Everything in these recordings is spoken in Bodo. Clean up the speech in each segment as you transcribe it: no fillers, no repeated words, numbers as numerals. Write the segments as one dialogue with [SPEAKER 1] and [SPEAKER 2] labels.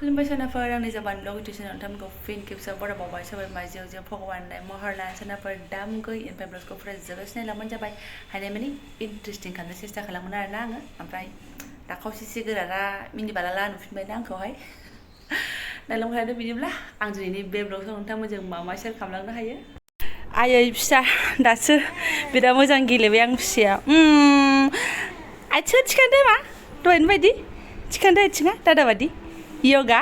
[SPEAKER 1] खुलुमबाय सोनाफोर आंनि जबानब्लग इउटुब चेनेल नोंथांमोनखौ फिन खेबसेयाव बरायबावबाय सबाय माजियाव जे भगवान महरला सोनाफोर दामगै ओमफ्राय ब्लगखौ फुरा जोबोद लाबानो जाबाय हानाय माने इन्टारेस्टिं खालामनो सेस्था खालामगोन आरोना आङो ओमफ्राय दा खावसेसे गोरारा मिनिबालाला नुफिनबायना आंखौहाय दा लंखायदो बिदिब्ला आं दिनैनि बे ब्लगखौ नोंथांमोनजों मा शेयार खालामलांनो हायो आयै फिसा दासो बिराद मोजां गेलेबाय आं फिसाया आथिङा थिखांदो मा दहायनि बायदि थिखांदो आथिङा दादा बादि योगा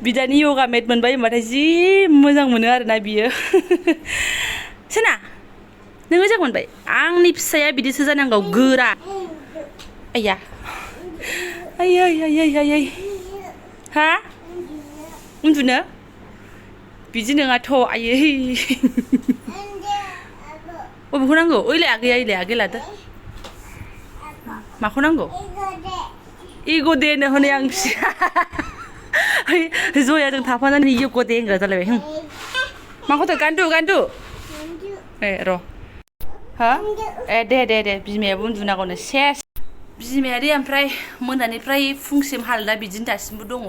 [SPEAKER 1] बिदानि योगा मेट मोनबाय होनबाथाय जि मोजां मोनो आरोना बियो सोना नों मोजां मोनबाय आंनि फिसाया बिदिसो जानांगौ गोरा आया आयै आयै आयै हा उन्दुनो बिदि नङाथ' आयै बबेखौ नांगौ ओइलाय आगै लादो माखौ नांगौ इग' दे नो हनै आं फिसा जयाजों थाफानानै इग' दे होनग्रा जालायबाय माखौथो गान्दु ए र' हा ए दे बिमायाबो उन्दुनांगौनो सेस बिमाया दे ओमफ्राय मोनानिफ्राय फुंसिम हालोदा बिदिनो दासिमबो दङ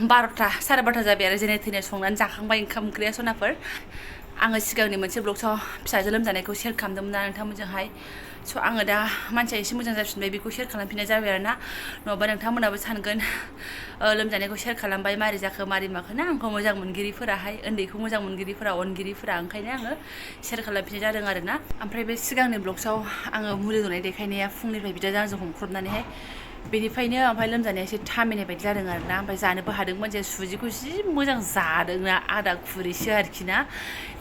[SPEAKER 1] 12ता साराय 12ता जाबाय आरो जेने थेने संनानै जाखांबाय ओंखाम ओंख्रिया सनाफोर आङो सिगांनि मोनसे ब्लगआव फिसाजो लोमजानायखौ शेयार खालामदोंमोन ना नोंथांमोनजोंहाय स' आङो दा मानसिया एसे मोजां जाफिनबाय बेखौ शेयार खालामफिननाय जाबाय आरोना नङाबा नोंथांमोनाबो सानगोन लोमजानायखौ शेयार खालामबाय मारै जाखो मारै माखो ना आंखौ मोजां मोनगिरिफोराहाय उन्दैखौ मोजां मोनगिरिफोरा अनगिरिफोरा ओंखायनो आङो शेयार खालामफिननाय जादों आरोना ओमफ्राय बे सिगांनि ब्लगआव आङो मुलि होनाय देखायनाया फुंनिफ्राय बिदा आंजों हमख्रबनानैहाय बेनिफ्रायनो ओमफ्राय लोमजानाया एसे थामिनाय बायदि जादों आरोना ओमफ्राय जानोबो हादोंमोन जे सुजिखौ जि मोजां जादोंना आदा खुरैसो आरोखि ना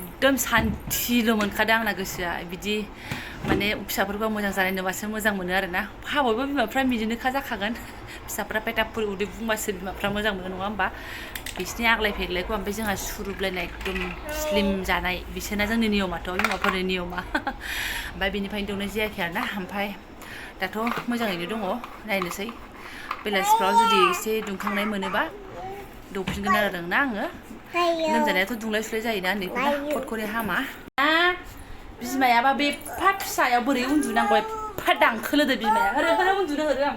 [SPEAKER 1] एकदम सान्थिल' मोनखादों आंना गोसोआ बिदि माने फिसाफोरखौ मोजां जानाय नुबासो मोजां मोनो आरोना बयबो बिमाफ्रा बिदिनोखा जाखागोन फिसाफ्रा पेटापुर उदै बुंबासो बिमाफ्रा मोजां मोनो नङा होमबा बिसिनि आग्लाय फेग्लायखौ ओमफ्राय जोंहा सुरुबलायनाय एकदम स्लिम जानाय बिसोरना जोंनि नियमाथ' बिमाफोरनि नियमा ओमफ्य बिनिफ्रायनो दौनाय जायाखै आरोना ओमफ्राय दाथ' मोजाङैनो दङ नायनोसै बेलासिफ्राव जुदि एसे दुंखांनाय मोनोबा दौफिनगोन आरो ना आङो लोमजानायाथ' दुंलाय सुलाय जायोना उन्दैफोरना खटखरे हामा बिमायाबा बे एफा फिसायाव बोरै उन्दुनांगौ एफा दांखोलोदो बिमाया ओरै उन्दुनो होदो आं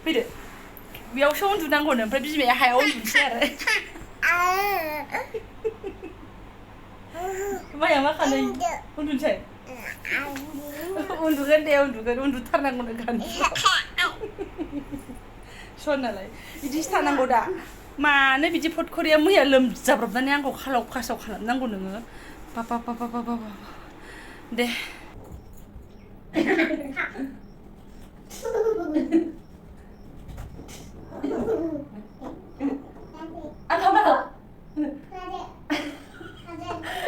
[SPEAKER 1] फैदो बेयावसो उन्दुनांगौनो ओमफ्राय बिमाया हायाव उन्दुनोसै आरो माया मा खालाय उन्दुनोसै उन्दुगोन दे उन्दुथारनांगौनो गानदु सनालाय बिदिसो थानांगौ दा मानो बिदि फटखरिया मैया लोमजाब्रबनानै आंखौ खालाव खासाव खालामनांगौ नोङो बाबा दे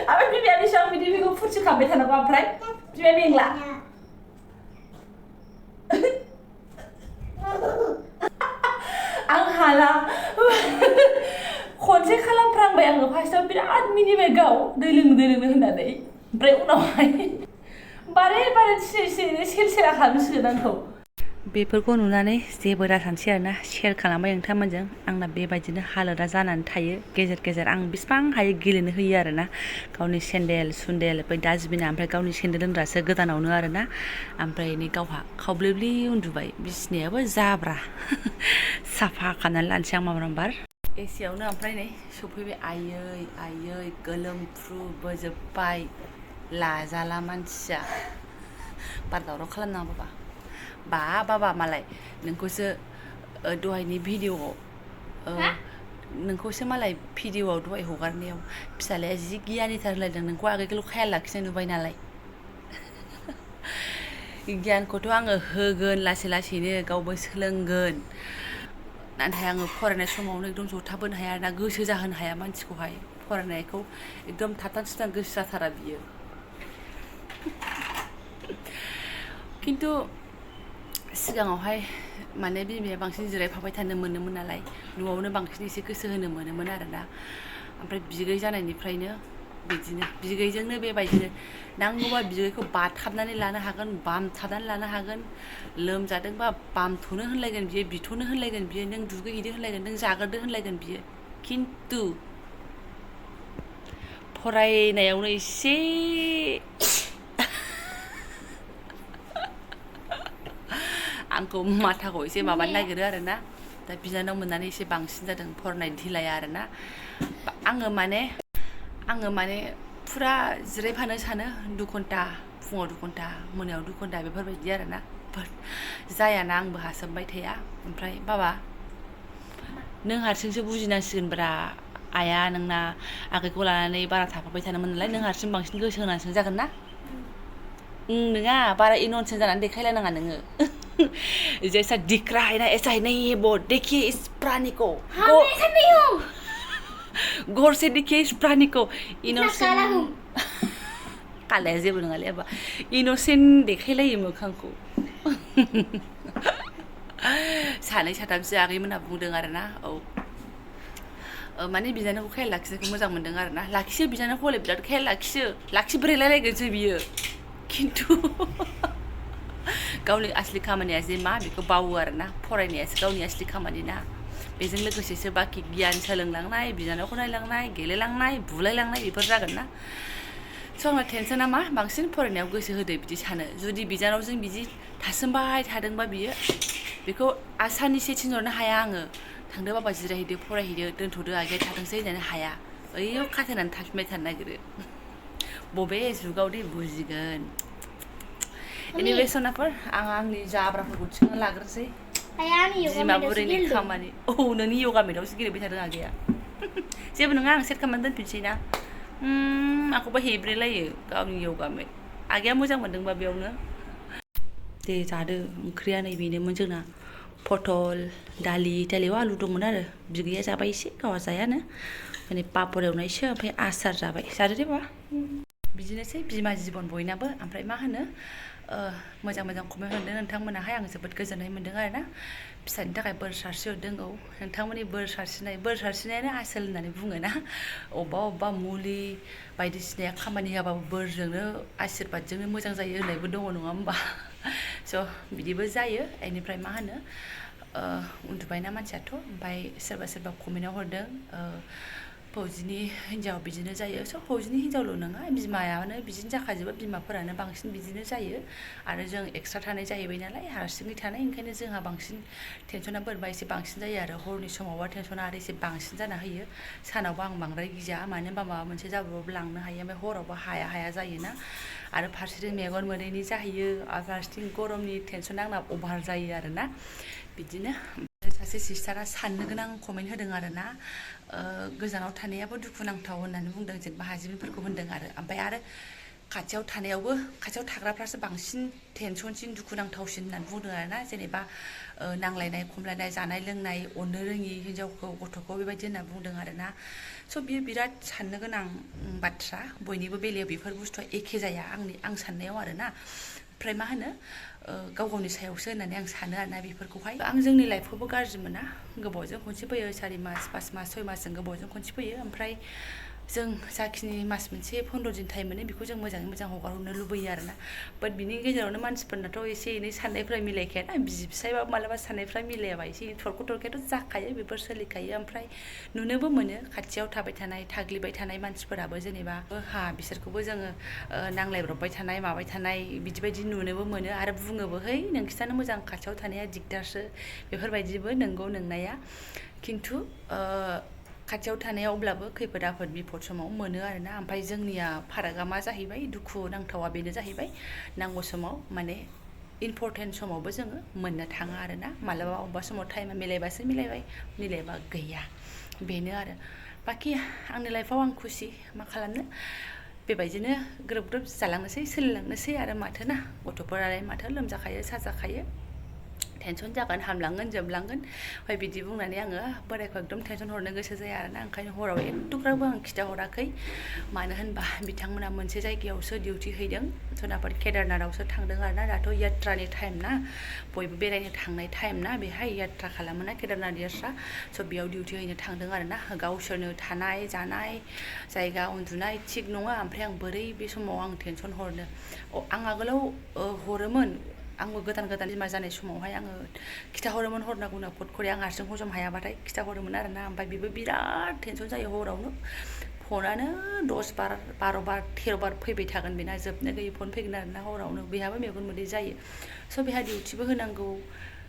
[SPEAKER 1] ओमफ्राय बिमाया बेसेबां बिदि बेखौ फुरथि खालामबाय थानांगौ ओमफ्राय बिमाया मेंला आं हाला खनसे खालामफ्रांबाय आङो फार्स्टआव बिराद मिनिबाय गाव दै लोंनो होननानै ओमफ्राय उनावहाय बारे सेरा खालामसिगोन आंखौ बेफोरखौ नुनानै जेबो दासानसै आरोना शेयार खालामबाय नोंथांमोनजों आंना बेबायदिनो हालोदा जानानै थायो गेजेर आं बेसिबां हायो गेलेनो होयो आरोना गावनि सेन्देल सुन्देल बै डास्टबिना ओमफ्राय गावनि सेन्देल दोनग्रासो गोदानावनो आरोना ओमफ्राय नै गावहा खावब्लेब्लि उन्दुबाय बिसिनायाबो जाब्रा साफा खालामनानै लानोसै आं माबार एसियावनो ओमफ्राय नै सफैबाय आयै गोलोमफ्रुबोजोब्बाय लाजाला मानसिया बार दावराव खालामनाङा बाबा मालाय नोंखौसो दहायनि भिडिअ'आव नोंखौसो मालाय भिडिअ'आव दहाय हगारनायाव फिसालाया जि गियानिथार होनलायदों नोंखौ आगैखौल' खाया लाखिनाय नुबाय नालाय गियानखौथ' आङो होगोन लासैनो गावबो सोलोंगोन नाथाय आङो फरायनाय समावनो एकदम जथाबोनो हाया ना गोसो जाहोनो हाया मानसिखौहाय फरायनायखौ एकदम थाबथां थुबथां गोसो जाथारा बियो खिन्थु सिगाङावहाय माने बिमाया बांसिन जिरायफाबाय थानो मोनोमोन नालाय न'आवनो बांसिन एसे गोसो होनो मोनोमोन आरोना ओमफ्राय बिगै जानायनिफ्रायनो बिदिनो बिगैजोंनो बेबायदिनो नांगौबा बिगैखौ बाथाबनानै लानो हागोन बामथाबनानै लानो हागोन लोमजादोंबा बामथ'नो होनलायगोन बियो बिथ'नो होनलायगोन बियो नों दुगैहैदो होनलायगोन नों जाग्रोदो होनलायगोन बियो खिन्थु फरायनायावनो एसे आं आंखौ माथाखौ एसे माबानो नागिरो आरोना दा बिनानाव मोननानै एसे बांसिन जादों फरायनाय धिलाया आरोना आङो माने फुरा जिरायफानो सानो 2 घन्टा फुङाव 2 घन्टा मोनायाव 2 घन्टा बेफोरबायदि आरोना जायाना आंबो हासोबबाय थाया ओमफ्राय बाबा नों हारसिंसो बुजिनांसिगोनब्रा आइया नोंना आगैखौ लानानै बारा थाफाबाय थानोमोन नालाय नों हारसिं बांसिन गोसो होनांसिगोन जागोन ना नङा बारा इनसेन्ट जानानै देखायलायनाङा नोङो जैसा दिख रहा है ना ऐसा ही नहीं है वो देखिए इस प्राणी को
[SPEAKER 2] हाँ मैं ऐसा नहीं हूँ
[SPEAKER 1] गौर से देखिए इस प्राणी को इनोसेंट कालाया जेबो नङालै आबा इनोसेंट देखायलायो मोखांखौ सानै साथामसो आगैमोनहा बुंदों आरोना औ माने बिनानावखौ खेल लाखिनायखौ मोजां मोनदों आरोना लाखियो बिनानावखौ हले बिराद खेल लाखिब्रेलायलायगोनसो बियो खिन्थु गावनि आसलि खामानिया जे मा बेखौ बावो आरोना फरायनायासो गावनि आसलि खामानि ना बेजों लोगोसेसो बाखि गियान सोलोंलांनाय बिनानावखौ नायलांनाय गेलेलांनाय बुलायलांनाय बेफोर जागोन ना स' आंना टेनसना मा बांसिन फरायनायाव गोसो होदो बिदि सानो जुदि बिनानावजों बिदि थासोमबाय थादोंबा बियो बेखौ आसानिसे थिनहरनो हाया आङो थांदो बाबा जिरायहैदो फरायहैदो दोनथ'दो आगैया थाथोंसै होननानै हाया ओइयाव खाथेनानै थाफिनबाय थानो नागिरो बबे जुगाव दे बुजिगोन एनिवे सनाफोर आं आंनि जाब्राफोरखौ थिखांना लाग्रोसै बिमा बुरैनि खामानि नोंनि यगा मेटआवसो गेलेबाय थादों आगैया जेबो नङा आं सेट खालामनानै दोनफिनसै ना आंखौबा हेब्रेलायो गावनि यगा मेट आगैया मोजां मोनदोंबा बेयावनो दे जादो ओंख्रिया नै बेनोमोन जोंना पटल दालियाव आलु दंमोन आरो बिगैया जाबाय एसे गावहा जायानो माने पापर एवनायसो ओमफ्राय आसार जाबाय जादो दे बा बिदिनोसै बिमा जिबन बयनाबो ओमफ्राय मा होनो मोजां कमेन्ट हरदों नोंथांमोनाहाय आं जोबोद गोजोननाय मोन्दों आरोना फिसानि थाखाय बोर सारस्रिहरदों औ नोंथांमोननि बोर सारस्रिनायानो आसोल होननानै बुङोना अबेबा मुलि बायदिसिनाया खामानि होआबाबो बोरजोंनो आशिर्बादजोंनो मोजां जायो होननायबो दङ नङा होमबा स' बिदिबो जायो बेनिफ्राय मा होनो उन्दुबायना मानसियाथ' ओमफ्राय सोरबा कमेन्टआव हरदों फौजिनि हिन्जाव बिदिनो जायो स' फौजिनि हिन्जावल' नङा बिमायानो बिदिनो जाखाजोबो बिमाफोरानो बांसिन बिदिनो जायो आरो जों एक्सट्रा थानाय जाहैबाय नालाय हारसिङै थानाय ओंखायनो जोंहा बांसिन टेनसना बोरैबा एसे बांसिन जायो आरो हरनि समावबा टेनसना आरो एसे बांसिन जाना होयो सानावबा आं बांद्राय गिया मानो होनबा माबा मोनसे जाब्रबो लांनो हायो ओमफ्राय हरावबा हाया जायोना आरो फारसेथिं मेगन मोदैनि जाहैयो आरो फारसेथिं गरमनि टेनसना आंना अभार जायो आरोना बिदिनो सासे सिस्टारा साननो गोनां कमेन्ट होदों आरोना गोजानाव थानायाबो दुखुनांथाव होननानै बुंदों जेनेबा हाजिबिफोरखौ होनदों आरो ओमफ्राय आरो खाथियाव थाग्राफ्रासो बांसिन टेनसनसिन दुखुनांथावसिन होननानै बुंदों आरोना जेनेबा नांलायनाय खमलायनाय जानाय लोंनाय अननो रोङि हिन्जावखौ गथ'खौ बेबायदि होनना बुंदों आरोना स' बियो बिराद साननो गोनां बाथ्रा बयनिबो बेलायाव बेफोर बुस्थुआ एखे जाया आं साननायाव आरोना ओमफ्राय मा होनो गावनि सायावसो होननानै आं सानो आरोना बेफोरखौहाय आं जोंनि लाइफखौबो गाज्रि मोना गोबावजों खनसे फैयो 4 मास 5 मास 6 मासजों गोबावजों खनसे फैयो ओमफ्राय जों जाखिनि मास मोनसे 15 दिन टाइम मोनो बेखौ जों मोजाङै मोजां हगारहरनो लुबैयो आरोना बाट बिनि गेजेरावनो मानसिफोरनाथ' एसे एनै साननायफ्रा मिलायखायाना बिसि फिसायबाबो मालाबा साननायफ्रा मिलायाबा एसे थरखायाथ' जाखायो बेफोर सोलिखायो ओमफ्राय नुनोबो मोनो खाथियाव थाबाय थानाय थाग्लिबाय थानाय मानसिफोराबो जेनेबा बिसोरखौबो जोङो नांलायब्रबबाय थानाय माबाय थानाय बिदि नुनोबो मोनो आरो बुङोबो है नोंखिथानो मोजां खाथियाव थानाया दिगदारसो बेफोरबायदिबो नंगौ नोंनाया खिन्थु खाथियाव थानायाव अब्लाबो खैफोद आफोद बिपद समाव मोनो आरोना ओमफ्राय जोंनिया फारागा मा जाहैबाय दुखु नांथावा बेनो जाहैबाय नांगौ समाव माने इम्परटेन्ट समावबो जोङो मोननो थाङा आरोना मालाबा अबेबा समाव टाइमा मिलायबासो मिलायबाय मिलायबा गैया बेनो आरो बाखि आंनि लाइफआव आं खुसि मा खालामनो बेबायदिनो ग्रोब जालांनोसै सोलिलांनोसै आरो माथो ना गथ'फोरालाय माथो लोमजाखायो साजाखायो टेनसन जागोन हामलांगोन जोबलांगोन ओमफ्राय बिदि बुंनानै आङो बोरायखौ एकदम टेनसन हरनो गोसो जाया आरोना ओंखायनो हराव एथ'ग्राबो आं खिथाहराखै मानो होनबा बिथांमोना मोनसे जायगायावसो डिउटि हैदों सोनाबफोर केदारनाथावसो थांदों आरोना दाथ' यात्रानि टाइम ना बयबो बेरायनो थांनाय टाइम ना बेहाय यात्रा खालामोना केदारनाथ यात्रा स' बेयाव डिउटि हैनो थांदों आरोना गावसोरनो थानाय जानाय जायगा उन्दुनाय थिग नङा ओमफ्राय आं बोरै बे समाव आं टेनसन हरनो आं आगोलाव हरोमोन आंबो गोदान बिमा जानाय समावहाय आङो खिथाहरोमोन हरनांगौनो फटखरि आं हारसिं हजम हायाबाथाय खिथाहरोमोन आरोना ओमफ्राय बेबो बिराद टेनसन जायो हरावनो फनानो 10 बार 12 बार 13 बार फैबाय थागोन बेना जोबनो गैयै फन फैगोन आरोना हरावनो बेहाबो मेगन मोदै जायो स' बेहा डिउटिबो होनांगौ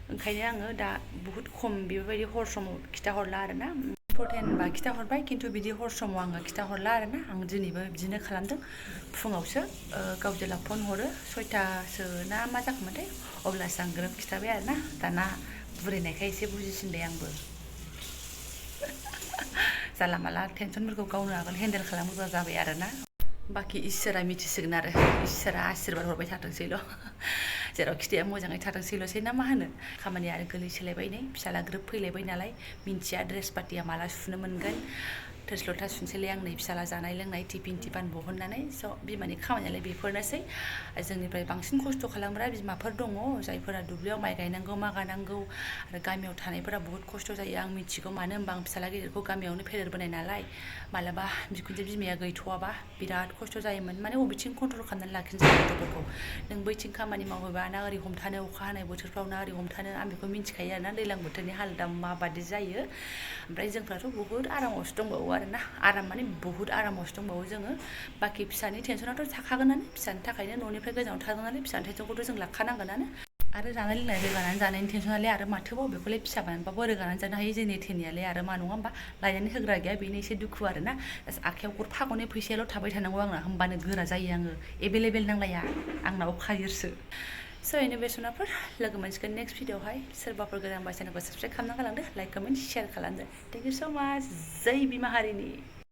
[SPEAKER 1] ओंखायनो आङो दा बुहुत खम बेबायदि हर समाव खिथाहरला आरोना इम्परटेन्ट बा खिथाहरबाय खिन्थु बिदि हर समाव आङो खिथाहरला आरोना आं दिनैबो बिदिनो खालामदों फुङावसो गाव जेला फन हरो 6टासो ना मा जाखोमोनथाय अब्लासो आं ग्रोब खिथाबाय आरोना दाना बुरिनायखाय एसे बुजिसिनबाय आंबो जाला माला टेनसनफोरखौ गावनो आगोल हेन्डेल खालामग्रा जाबाय आरोना बाखि इसोरा मिथिसिगोन आरो इसोरा आशीर्बाद हरबाय थाथोंसैल' जेराव खिथाया मोजाङै थाथोंसैल'सै ना मा होनो खामानिया आरो गोलैसोलायबाय नै फिसाला ग्रोब फैलायबाय नालाय मिन्थिया ड्रेस पातिया माला सुनो मोनगोन थोरसि लथा सुनसैलाय आं नै फिसाला जानाय लोंनाय टिफिन बहननानै स' बिमानि खामानियालाय बेफोरनोसै जोंनिफ्राय बांसिन खस्थ' खालामग्रा बिमाफोर दङ जायफोरा दुब्लियाव माइ गायनांगौ मा गानांगौ आरो गामियाव थानायफोरा बुहुत खस्थ' जायो आं मिथिगौ मानो होनबा आं फिसाला गिदिरखौ गामियावनो फेदेरबोनाय नालाय मालाबा बिखुनजो बिमाया गैथ'वाबा बिराद खस्थ' जायोमोन माने बबेथिं कन्ट्रल खालामनानै लाखिनोसै गथ'फोरखौ नों बैथिं खामानि मावोबा ना ओरै हमथानो अखा हानाय बोथोरफ्राव ना ओरै हमथानो आं बेखौ मिन्थिखायो आरोना दैज्लां बोथोरनि हालोदा माबादि जायो ओमफ्राय जोंफ्राथ' बुहुत आरामावसो दंबावो आरोना आराम माने बुहुत आरामावसो दंबावो जोङो बाखि फिसानि टेनसनाथ' थाखागोनानो फिसानि थाखायनो न'निफ्राय गोजानाव थादों नालाय फिसानि टेनसनखौथ' जों लाखानांगोनानो आरो जानाय लोंनाय रोगानानै जानायनि टेनसनालाय आरो माथोबाव बेखौलाय फिसा बानायबाबो रोगानानै जानो हायो जोंनि थेनियालाय आरो मा नङा होमबा लायनानै होग्रा गैया बेनो एसे दुखु आरोना आखाइयाव गरफा गरनै फैसायाल' थाबाय थानांगौ आंना होमबानो गोरा जायो आङो एभेलेबेल नांलाया आंनाव खायोसो स' बेनो बे सनाफोर लोगो मोनसिगोन नेक्स्ट भिडिअआवहाय सोरबाफोर गोदानबा चेनेलखौ साबसक्राइब खालामना गालांदो लाइक कमेन्ट शेयार खालामदो थेंक इउ स' माच जै बिमा हारिनि